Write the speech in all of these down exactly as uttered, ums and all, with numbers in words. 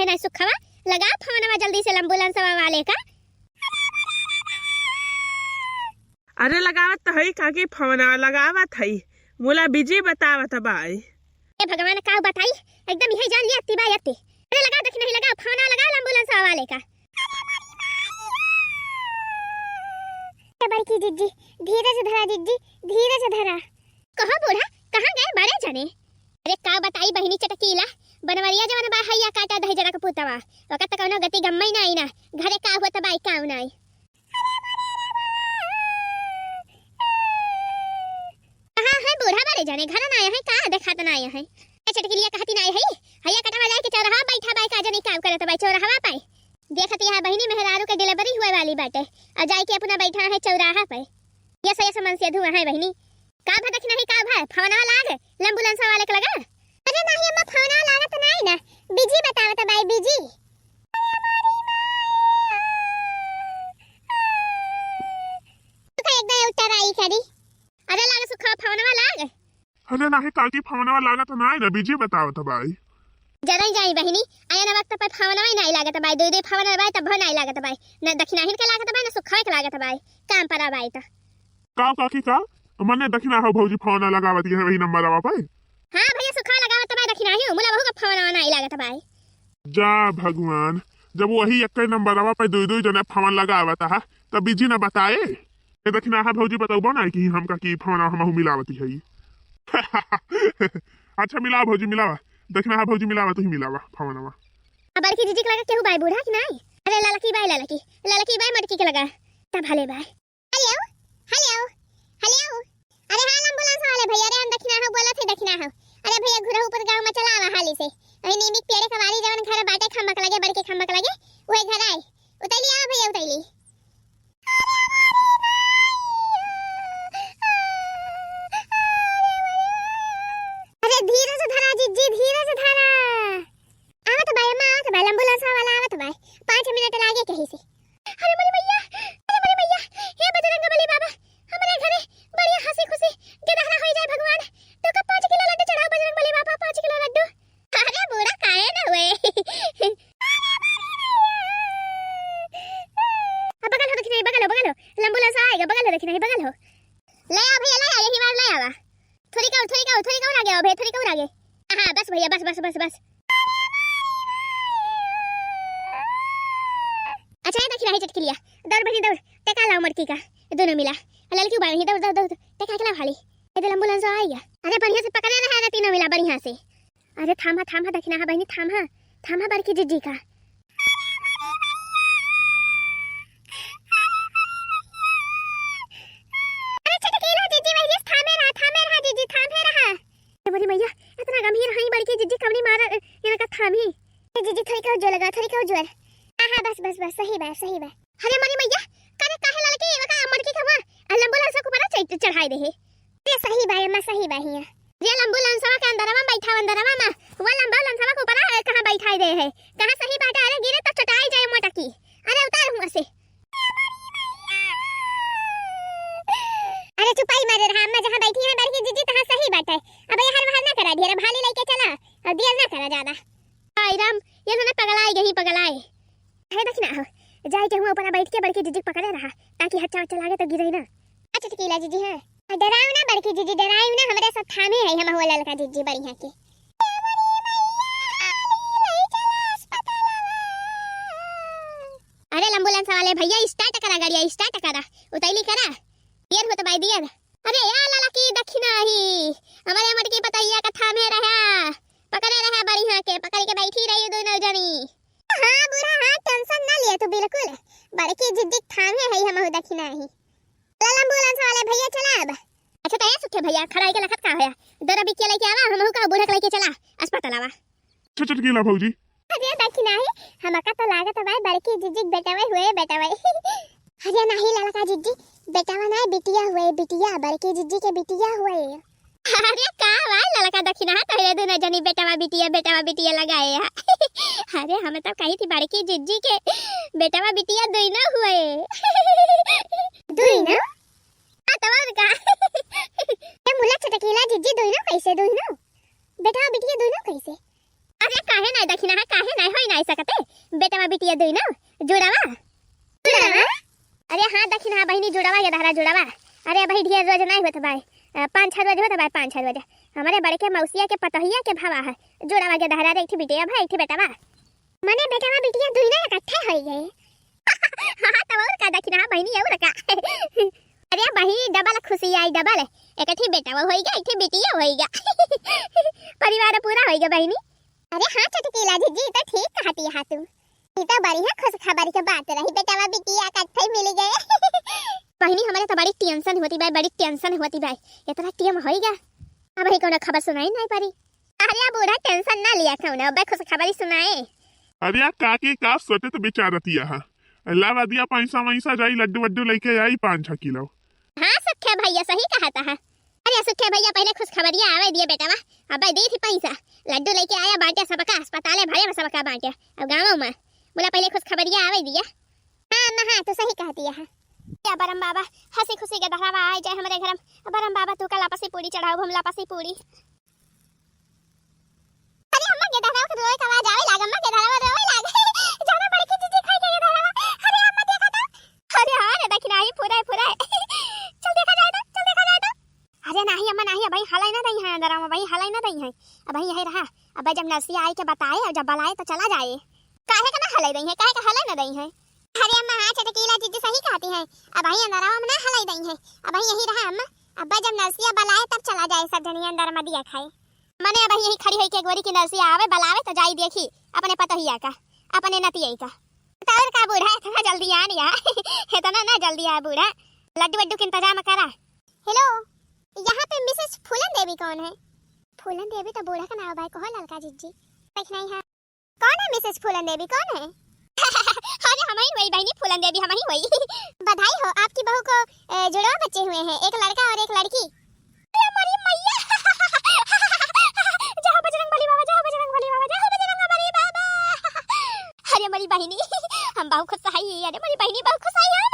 ना सुखवा, लगावा फोनवा जल्दी से एम्बुलेंसवा वाले का। अरे लगावत त हई काकी, फोनवा लगावत हई, मुला बिजी बतावत बाई। ए भगवान, का बताई, एकदम यही जान लिया अत्ती बाई अत्ती। अरे लगावा, देखी नहीं, लगावा फोनवा, लगावा एम्बुलेंसवा वाले का। ए बड़की जिज्जी, धीरज धरा जिज्जी, धीरज धरा। कहो बूढ़ा, कहाँ गए बड़े जने? अरे का बताई बहिनी चटकीला, बनवरिया जवन बा हइया काटा दही जरा के पुतवा, ओकर त कौनो गति गम्मई नाई ना, घरे का होत बाई का नाई। कहाँ है बूढ़ा बड़े जने, घर ना आया है का, देखात ना आया है। ए चटकीलिया कहती ना आया है, हइया कटवा जाए के चौराहा बैठा बाई का जने काम करत बाई चौराहा पे। देखत यहाँ बहिनी मेहरारू के डिलीवरी हुए वाली बाटे, और जाए के अपना बैठा है चौराहा पे। यस यस मन से धुआं है बहिनी। का भा दखिनाही का भा, फोनवा लाग एम्बुलेंस वाले के लगा। अरे नाही अम्मा, फोनवा लागत नाही ना, बिजी बतावत बाई, बिजी। तू का एकदम उतर आई करी। अरे लाग सुखा, फोनवा लाग। अरे नाही काकी, फोनवा लागत नाही ना, बिजी बतावत बाई। जरई जाई बहिनी, आया ना वक्त पर फोनवा ही नाही लागत बाई, दो दो फोन बाई तब नाही लागत बाई, न दखिनाहिन के लागत बाई, न सुखवा के लागत बाई, काम पर बाई त। का काकी का? मने दखिना हो भौजी फोन लगावत है वही नंबरवा पे। हाँ भैया सुखवा लगावत बाई दखिनाही, मुला बहू का फोन नाही लागत बाई। जा भगवान, जब वही एक नंबरवा पे दो दो जने फोन लगावत है, तब बिजी न बताए। ए दखिना है भौजी, बतौबो ना कि हमका की फोन हमहू मिलावती है। अच्छा मिलावा भौजी, मिलावा। दखिना है भौजी, मिलावा, तू ही मिलावा फोनवा। अब बड़की जीजी के लगा केहू बाई बूढ़ा कि नाही? अरे ललकी बाई, ललकी, ललकी बाई मटकी के लगा। तब भले बाई। हेलो, हेलो, हेलो। अरे हाँ एम्बुलेंस वाले भैया, अरे हम दखिना हो बोलत है, दखिना हो। अरे भैया घुरहू पर गाँव में चला आवा हाली से। वही नीमी के पेड़े कवारी जवन घर बाटे खम्बक लगे, बड़के खम्बक लगे, वही घर आए। उतैली आवा भैया, उतैली। अरे धीरज धरा जिज्जी, धीरज धरा। आवत बाय अम्मा, आवत बाय, एम्बुलेंस वाला आवत बाय। पाँच मिनट लागे कहीं से। अरे मोरी मैया, अरे मोरी मैया, हे बजरंग बली बाबा, हमरे घरे बढ़िया हंसी खुशी के दहरा होई जाए भगवान। तो का पाँच किलो लड्डू चढ़ाओ बजरंग बली बाबा, पाँच किलो लड्डू। अरे बूढ़ा काहे ना हुए? अब बगल हो दखिनाही, बगल हो, बगल हो। एम्बुलेंस आएगा, बगल हो दखिनाही, बगल हो। ले आ भैया, ले आ, यही बार ले आवा। थोड़ी का और, थोड़ी का और, थोड़ी का और आगे आओ भैया, थोड़ी का और आगे। हाँ, बस भैया, बस, बस, बस, बस। अच्छा, ये दखिनाही चटकिलिया। दौड़ बहिनी, दौड़। टेका लाओ मटकी का। दोनों मिला। ललकी बाई, दौड़, दौड़, दौड़, दौड़। टेका के लाओ हाली। ये दे एम्बुलेंस आएगा। अरे, बढ़िया से पकड़े रहे ना तीनों मिला, बढ़िया से। अरे थामा, थामा, दखिना है बहिनी, थामा, थामा बड़की जिज्जी का। अरे छटकीला जिज्जी, वही थामे रहा, थामे रहा जिज्जी, थामे रहा। अरे मोरी मैया, इतना गंभीर हई बड़की जिज्जी, कवनी मारा, ए, इनका थामी। ए जिज्जी, थोड़ी का जोर लगा, थोड़ी का जोर। हाँ, हाँ, बस, बस, बस, सही बा, सही बा। अरे मोरी मैया, करे काहे लड़की, एमा का मटकी का हुआ? आ एम्बुलेंस के ऊपर चढ़-, चढ़ाई दे है। अरे सही बा, अम्मा, सही बा हिया। जे एम्बुलेंसवा के अंदरवा में बैठा, अंदरवा में, वो एम्बुलेंसवा के ऊपर आ, कहाँ बैठाई दे है? कहाँ सही बाटे? अरे गिरे तो चटाई जाए मोटकी। अरे उतार हुआ से। अरे चुपाई मारे रहा, अम्मा जहाँ बैठी है बड़की जिज्जी, तहाँ सही बाटे। अब यहाँ वहाँ ना करा, ढेर भाली लेके चला और देर ना करा ज्यादा। आई राम, ये तो ना पगलाए गई, पगलाए। अरे दखिना हो, जाए के हुआ ऊपर बैठ के बड़की जिज्जी पकड़े रहा, ताकि हच्चा वच्चा लागे तो गिरे ना। अच्छा चटकीला जिज्जी, हाँ। आ, डराव ना बड़की जिज्जी, डराव ना, हमरे सब थामे है, हम हो ललका जिज्जी बढ़िया के। अरे एम्बुलेंस वाले भैया, स्टार्ट करा गाड़िया, स्टार्ट करा, उतैली करा, देर होत बाई देर। अरे या ललकी दखिनाही, हमरे मटकी पतैया का थामे रहा, पकड़े रहा बढ़िया के, पकड़ के बैठी रही दोनों जनी। हाँ बूढ़ा, हाँ, टेंशन ना लिया तू बिल्कुल। बड़की जिज्जी थामे है हमहू दखिनाही। चला एम्बुलेंस वाले भैया, चला अब। अच्छा तो ए सुखे भैया, खड़ा होके लखत का होया? दौरा बिकिया लेके आवा, हमहू का बूढ़ा के लेके चला अस्पताल आवा। अच्छा चटकीला भौजी। अरे दखिनाही, हमका तो लागत बा बड़की जिज्जी के बेटवा हुए, बेटवा। अरे नाही ललका जिज्जी, बेटवा नाही बिटिया हुए, बिटिया, बड़की जिज्जी के बिटिया हुए। अरे का भाई ललका दखिना है, तोहरे दोनों जनी बेटवा बिटिया, बेटवा बिटिया लगाए है। अरे हम तो कही थी बड़की जिज्जी के बेटवा बिटिया दोनों हुए। दोनों? हाँ, तो और का? ए मुला चटकीला जिज्जी दोनों कैसे, दोनों? बेटवा बिटिया दोनों कैसे? अरे काहे नहीं दखिना है, काहे नहीं, होई नहीं सकत ई ढेर रोज नाहीं होत बाय, अ, पाँच छह रोज होत बाय, पाँच छह रोज। हमरे बड़के मौसिया के पतोहिया के भवा है, जुड़वा के दहरा रे, एक ठे बिटिया भा, एक ठे बेटवा। मने बेटवा बिटिया दुइनो इकट्ठे होइ गए। हाँ, तब और का दखिना बहिनी, और का। अरे बहिनी, double खुसी आई, double। एक ठे बेटवा होइगा, एक ठे बिटिया होइगा। परिवार पूरा होइगा बहिनी। अरे हाँ चटकीला जिज्जी, ई तो ठीक कहती है तू। ई तो बढ़िया खुशखबरी के बात रही, बेटवा बिटिया इकट्ठे मिल गए। बहिनी, हमरे तो बड़ी tension होती बाय, बड़ी tension होती बाय। इतना time होइगा, अबहीं कौनो खबर सुनाई नाहीं पड़ी। अरे बूढ़ा, tension ना लिया कौनो, अबे खुशखबरी सुनाए। अरे काकी, का सोचत बिचारतिया है? लावा दिया पैसा वैसा, जाई लड्डू वड्डू लइके आई पाँच छह किलो। हाँ सुखे भैया, सही कहत है। अरे सुखे भैया, पहिले खुशखबरिया आवे दिए बेटवा, अबे दी थी पैसा, लड्डू लइके आया बाँटे सबका, अस्पताले भरे में सबका बाँटे, अब गाँवों में। बोला पहिले खुशखबरिया आवे दिया। हाँ अम्मा, हाँ, तू सही कहती है। या बरम बाबा, हँसी खुसी के दहरावा आए जाए हमरे घरम। बरम बाबा, तू का लापसी पूड़ी चढ़ाओ, हम लापसी पूड़ी। अरे अम्मा के दहरावा के रोए के आवाज आवे लाग, अम्मा के दहरावा रोए लाग। जाना बड़की जिज्जी खाई के दहरावा। अरे अम्मा देखा तो। अरे हाँ रे, दखिना ही फुराए, फुराए। चल देखा जाए तो, चल देखा जाए तो। अरे नाहीं अम्मा नाहीं, अबहीं हलाई ना दई है अंदरवा, अबहीं हलाई ना दई है। अबहीं यही रहा, अबे जब नरसिया आई के बताए और जब बलाए तो चला जाए। काहे का ना हलाई दई है, काहे का हलाई ना दई है? अरे अम्मा हाँ, चटकीला जिज्जी सही कहती है, अबहीं अंदरवा में ना हलाई दई है, अबहीं यही रहा अम्मा, अब्बे जब नरसिया बलाए तब चला जाए सब जनी अंदर मदिया खाए। मने अबहीं यही खड़ी होई के गोरी की नरसिया आवे बलावे तो जाई देखी अपने पतोहिया का, अपने नतिया का। तो और का बूढ़ा, इतना जल्दी आ नहीं आ। इतना ना जल्दी आ बूढ़ा, लड्डू वड्डू के इंतजाम करा। Hello, यहाँ पे Missus फूलन देवी कौन है? फूलन देवी तो बूढ़ा का नाव बाय, कहो ललका जिज्जी। देख नहीं है। कौन है Missus फूलन देवी, कौन है? अरे हमही वही बहिनी फूलन देवी, हमही वही। बधाई हो, आपकी बहू को, अ, जुड़वा बच्चे हुए हैं, एक लड़का और एक लड़की। अरे मोरी मैया। जय हो बजरंग बली बाबा, जय हो बजरंग बली बाबा, जय हो बजरंग बली बाबा। अरे मोरी बहिनी, हम बहुत खुश हई, अरे मोरी बहिनी बहुत खुश हई हम।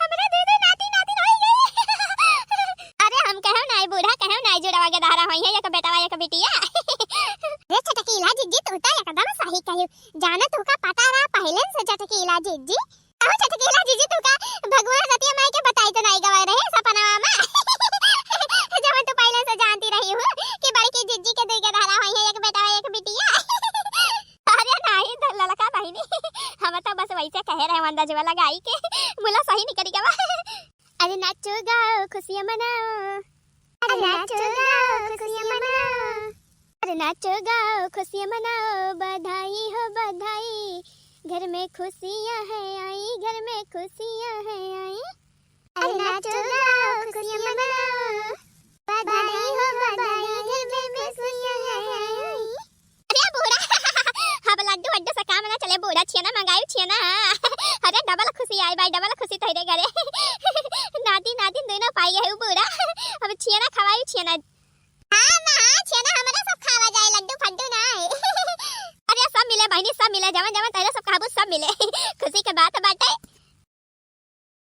हमरे दू दू नाती नातिन होई गई। अरे हम कहव नाई बूढ़ा, कहव नाई जुड़वा के दहरा होई है, एक बेटवा एक बिटिया। रे चटकीला जिज्जी, तू तो एकदम सही कही। जाना तू का पता रहा पहले से चटकीला जिज्जी। अहो चटकीला जिज्जी, तू का भगवान रतिया माई के बताई तो नाई गवा रहे सपनवा में। जब तू पहले से जानती रही हूँ कि बड़की जिज्जी के दुई के दहरा होई है, एक बेटवा एक बिटिया। अरे नाई तो ललका बहिनी, हम तो बस वैसे कहे रहे अंदाजवा लगाई के, मुला सही निकल गवा। अरे नाचो गाओ खुशियाँ मनाओ, अरे नाचो गाओ खुशियाँ मनाओ, अरे नाचो गाओ खुशियाँ मनाओ, बधाई हो बधाई, घर में खुशियाँ हैं आई, घर में खुशियाँ हैं आई। अरे नाचो गाओ खुशियाँ मनाओ, बधाई हो बधाई, घर में खुशियाँ हैं आई। अरे बूढ़ा, अब लड्डू वड्डू से काम ना चले बूढ़ा, छेना मंगाई छेना। अरे double खुशी आई भाई, double खुशी तोहरे घरे। नाती नातिन दोनों पाई है बूढ़ा, अब छेना खवाई छेना। हाँ माँ, छेना हमरा सब खावा जाए, लड्डू फड्डू ना आए। अरे सब मिले बहिनी, सब मिले, जवन जवन तोहरे सब खाबू सब मिले। खुशी के बात बाटे।